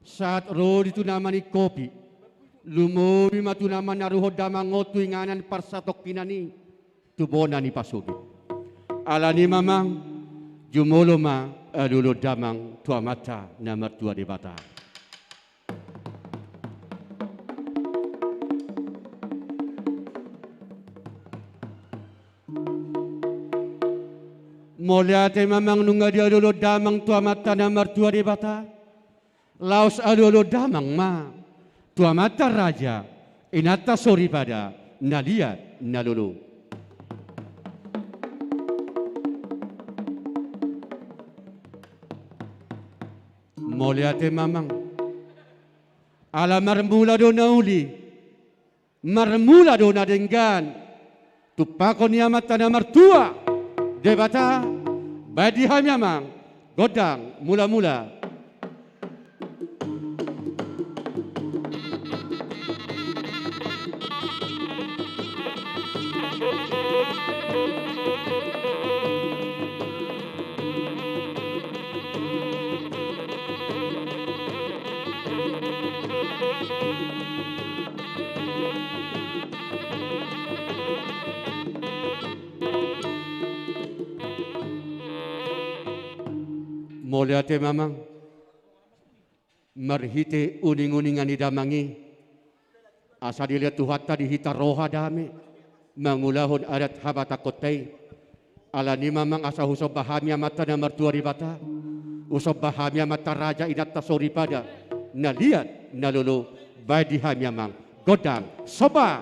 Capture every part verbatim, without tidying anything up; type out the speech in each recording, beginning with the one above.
Sahat ro do i tu na maningkopi, lumobi ma tu na manaruhon damang on tu inganan parsatongkinan i, tu bona ni pasogit. Alani i ma amang, jumolo ma alualuhon damang tu Amanta na martua Debata. Mauliate ma amang nunga dialualuhon damang tu Amanta na martua Debata. Laos alualuhon damang ma tu amanta raja, inanta soripada, na liat na lolo. Mauliate ma amang. Ala marmula do na uli, marmula do na denggan, tumpakon ni Amanta na martua Debata. Baen di hami amang gondang mulamula. Mauliate ma amang. Marhite uninguningan ni damang i, asa dilehon Tuhanta di hita roha dame mangulahon adat habatahonta i. Alani i ma amang asa husomba hami Amanta na martua Debata, husomba hami amanta raja, inanta soripada, na liat na lolo. Baen di hami amang gondang somba.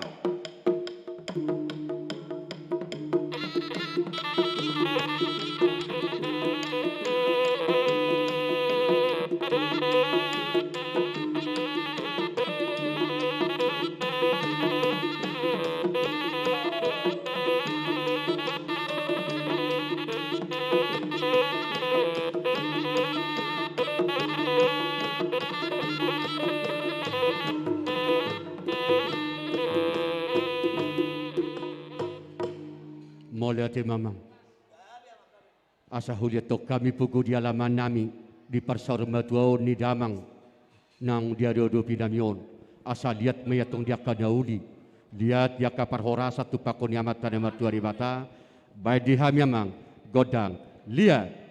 Mauliate ma amang. Asa hulehon hami pugu di alaman nami di parsaurmatuaon ni damang naung diadopi nami on. Asa liat ma i antong di angka na uli, liat di angka parhorasan tumpakon ni Amanta na martua Debata. Baen di hami amang gondang liat.